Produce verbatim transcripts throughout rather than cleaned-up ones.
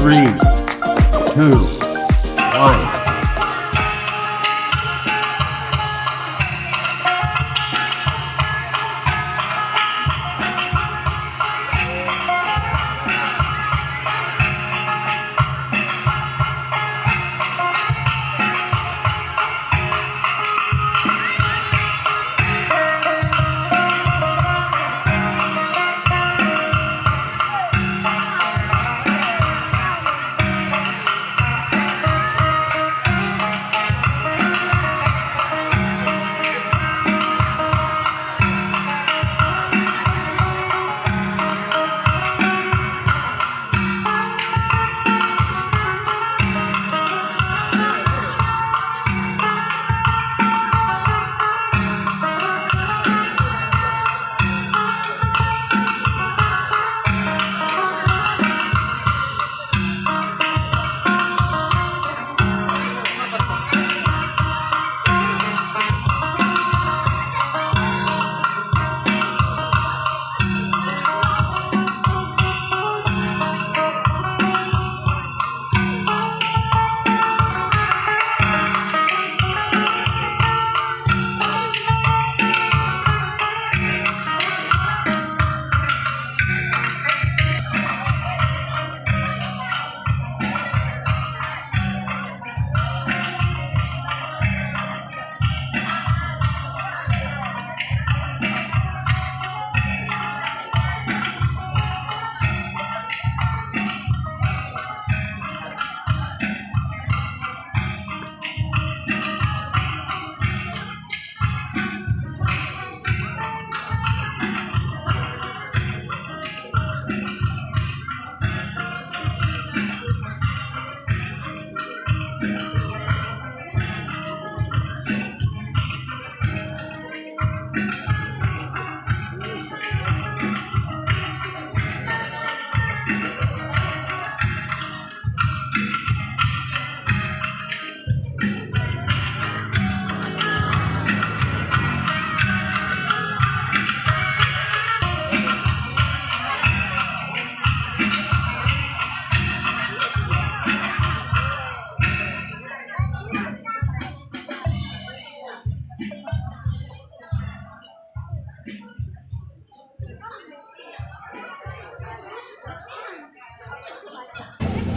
Three, two, one.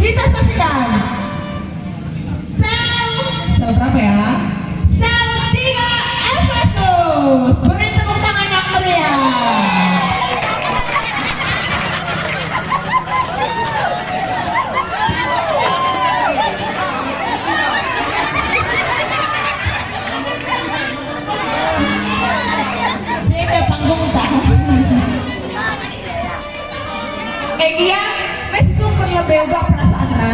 Kita saksikan sel, sel berapa ya? Sel tiga Efesus. Beri tepuk tangan yang meriah. Jaga panggung tak? Eh, gia, me sisungkun lebe uga perasaanna.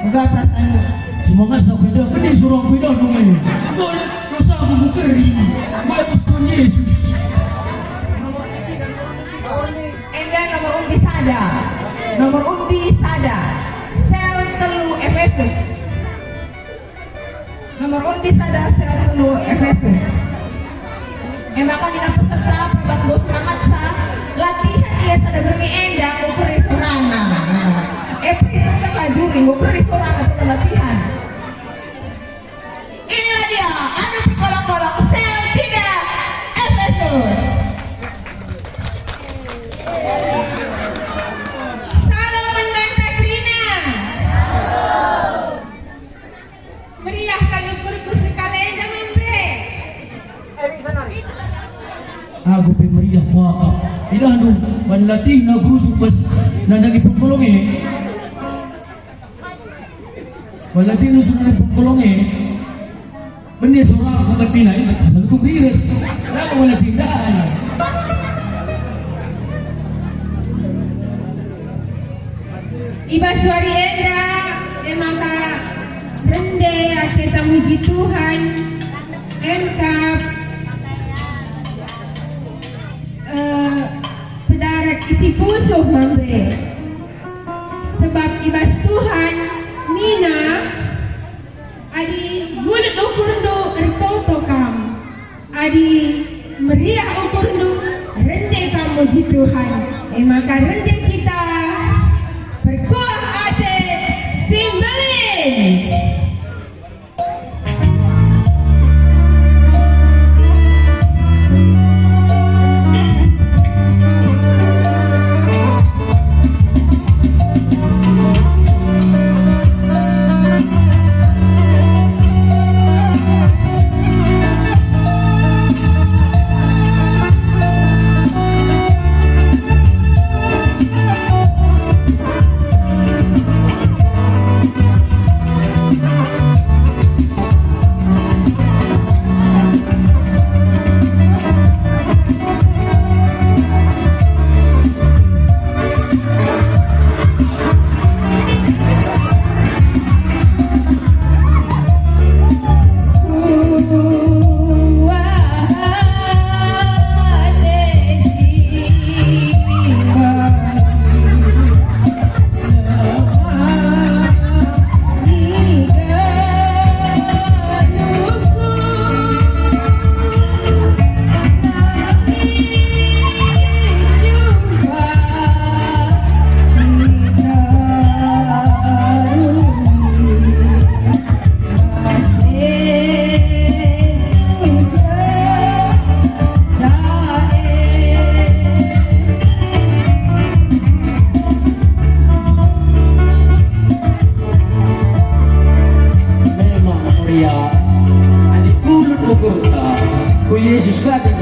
Uga perasaan. Semangat sa kuda, keni suruh kuda dong, eh. Kau dosa aku bukeri. Mai Tuhan Yesus. Enda nomor undi sada. Nomor undi sada. Sel telu Efesus. Nomor undi sada sel telu Efesus. E maka nina peserta perban enggo semangat sa, latihan ia sada berngi enda enggo keri sorana. E, perhitungkenlah juri, enggo keri sorana perban latihan. Inilah dia, adu perkolok-kolok sel tiga Efesus. Shalom man banta kerina. Meriah kal ukurku sekalenda, Mamre. Aku pe meriah kuakap. Idahndu, ban latihna rusur bas nandangi perkolok e. Ban latihna rusur nandangi perkolok e. Bene soraku kat pina, ibekas aku rires. Lako ban latih ndai. I bas wari enda, e maka rende ateta muji Tuhan, e maka, eh, pedarat isi pusuh, Mamre. Sebab i bas Tuhan nina, Adi gulut ukurndu, ertoto kam. Adi meriah ukurndu, rende kam muji Tuhan. E maka rende kita perkuah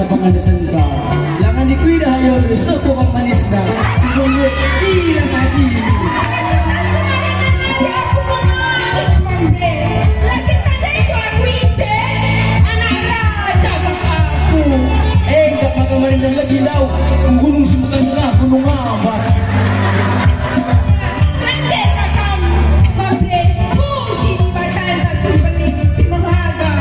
Pangan desenta. Langan dikuidah ayo, soko bang manisna. Sebelum dia hilang lagi. Aku kok manis, Bang Bre. Lagi tanda itu aku ise. Anak raja kap aku. Eh, enggak maka marindan lagi lau. Ku gunung si mekas lah, gunung apa? Rende ka kam, Bang Bre, puji Dibatanta si mbelin, si mehaga.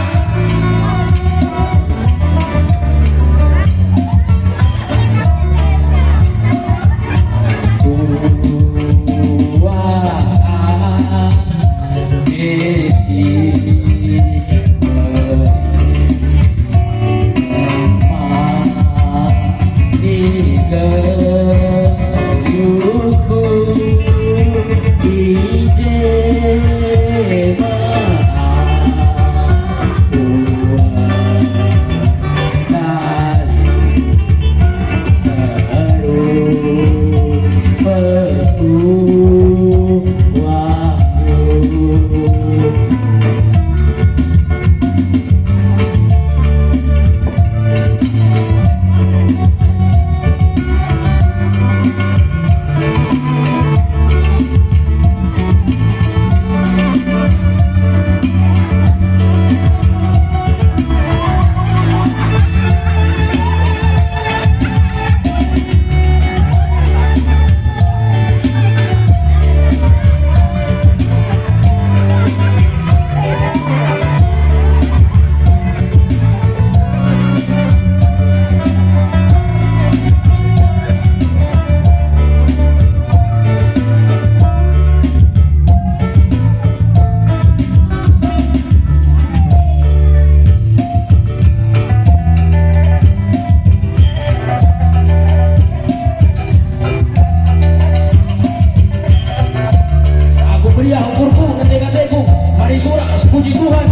Aku meriah ukurku, kate-kateku, mari surak sepuji Tuhan.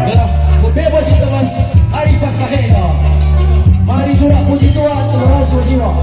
Gelah bebas i tebas hari Paskah enda. Mari surak puji Tuhan, terus bersiwak.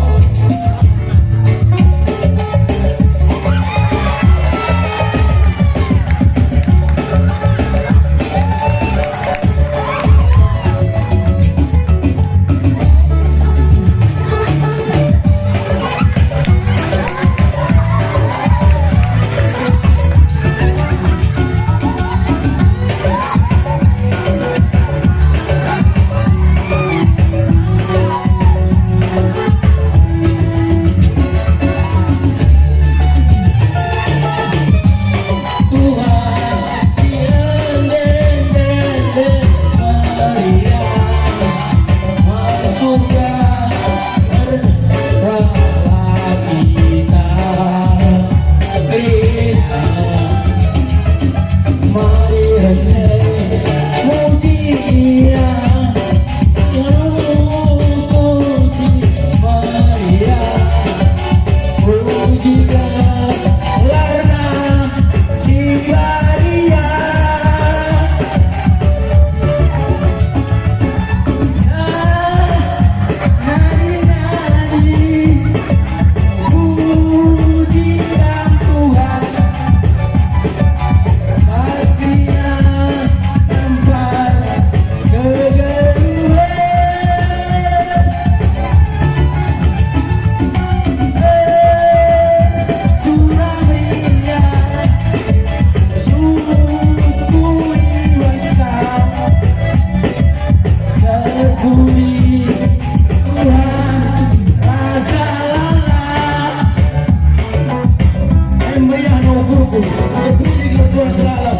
Terpuji Tuhan selalu.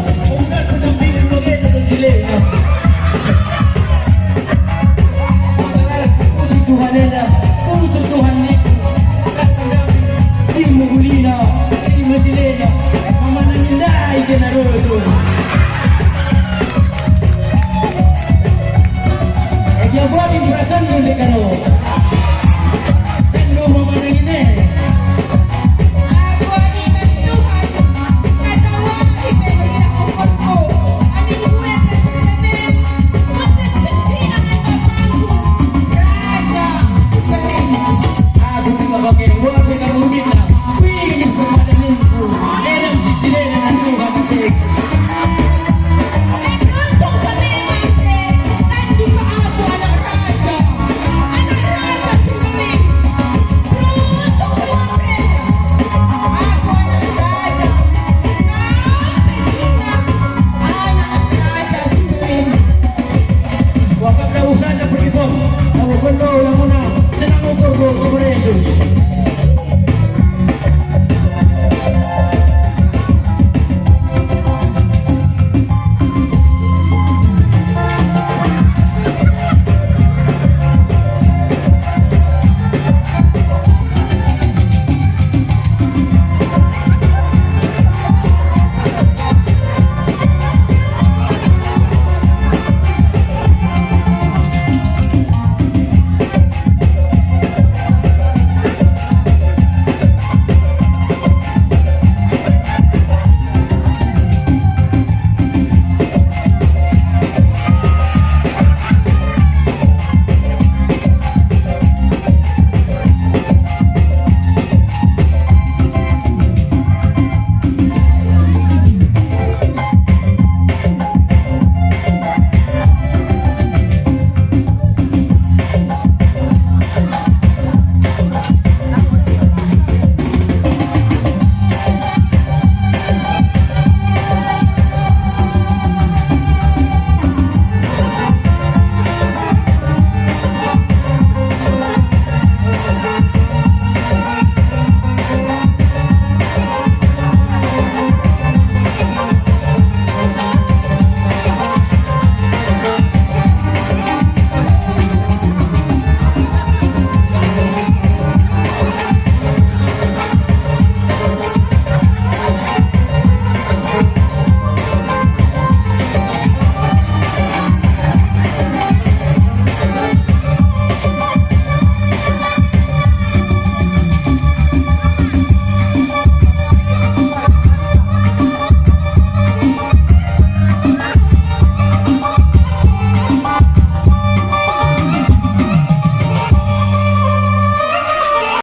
Puji Tuhan enda, puji Tuhan